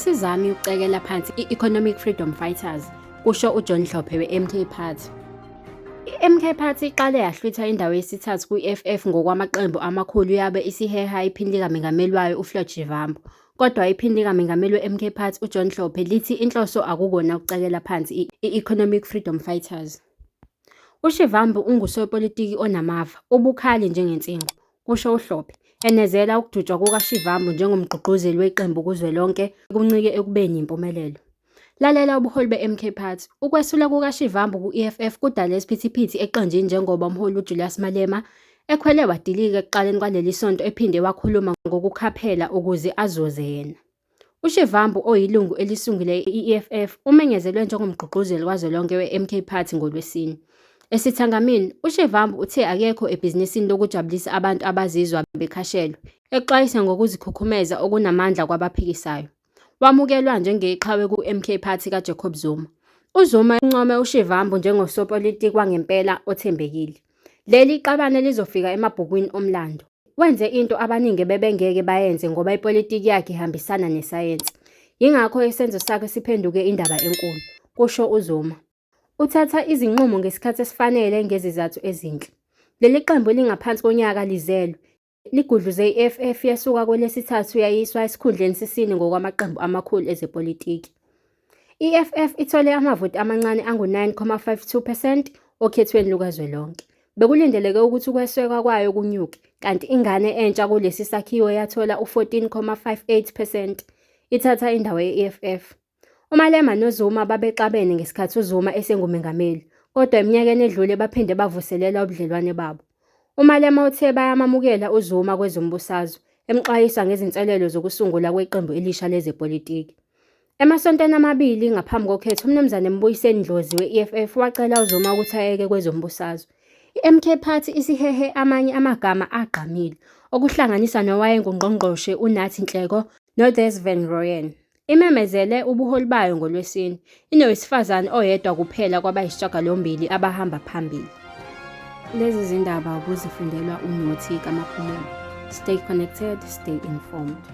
Asizami ukucekela phansi i-Economic Freedom Fighters, kusho uJohn Hlophe we-MK Party. I-MK Party iqale yahlwitha indawo yesithathu kwi-EFF ngokwamaqembu amakhulu yabe isiheha iphini likamengameli wayo uFloyd Shivambu. Kodwa iphini likamengameli we-MK Party uJohn Hlophe lithi inhloso akukona ukucekela phansi i-Economic Freedom Fighters. UShivambu ungusopolitiki onamava, ubukhali njengensingo, kusho uHlophe, enezela ukujutshwa kukaShivambu njengomgqugquzeli weqembu kuzwelonke kuncike ekubeni yimpumelelo. Lalela ubuholi be-MK Party. Ukwesula kukaShivambu ku-EFF kudale isiphithiphithi eqenjini njengoba umholi uJulius Malema ekhwele wadilika ekuqaleni kwaleli sonto ephinde wakhuluma ngokukhaphela ukuze azuze yena. UShivambu oyilungu elisungule i-EFF umenyezelwe njengomgqugquzeli kazwelonke we-MK Party ngoLwesine. Esithangamini, uShivambu uthe akekho ebhizinisini lokujabulisa abantu abazizwa bekhashelwe, exwayisa ngokuzikhukhumeza okunamandla kwabaphikisayo. Wamukelwa njengeqhawe ku-MK Party kaJacob Zuma. UZuma uncome uShivambu njengosopolitiki wangempela othembekile. Leli qabane lizofika emabhukwini omlando. Wenze into abaningi bebengeke bayenze ngoba ipolitiki yakhe ihambisana nesayensi. Yingakho isenzo sakhe siphenduke indaba enkulu, kusho uZuma. Uthatha izinqumo ngesikhathi esifanele ngezizathu ezinhle. Leli qembu lingaphansi konyaka lizelwe, ligudluze i-EFF yasuka kwelesithathu yayiswa esikhundleni sesine ngokwamaqembu amakhulu ezepolitiki. I-EFF ithole amavoti amancane angu-9.52 percent okhethweni lukazwelonke. Bekulindeleke ukuthi ukwesekwa kwayo kunyuke, kanti ingane entsha kulesi sakhiwo yathola u-14.58 percent, ithatha indawo ye-EFF. UMalema noZuma babexabene ngesikhathi uZuma esengumengameli, kodwa eminyakeni edlule baphinde bavuselela ubudlelwane babo. UMalema uthe bayamamukela uZuma kwezombusazwe, emxwayisa ngezinselelo zokusungulwa kweqembu elisha lezepolitiki. Emasontweni amabili ngaphambi kokhetho, uMnumzane Mbuyiseni Ndlozi we-EFF wacela uZuma ukuthi ayeke kwezombusazwe. I-MK Party isihehe amanye amagama agqamile, okuhlanganisa nowayengungqongqoshe uNathi Nhleko noDes van Rooyen. Imemezele ubuholi bayo ngoLwesine, inowesifazane oyedwa kuphela kwabayisishiyagalombili abahamba phambili. Lezi zindaba ubuzifundelwa uNothi kaMaphumulo. Stay connected, stay informed.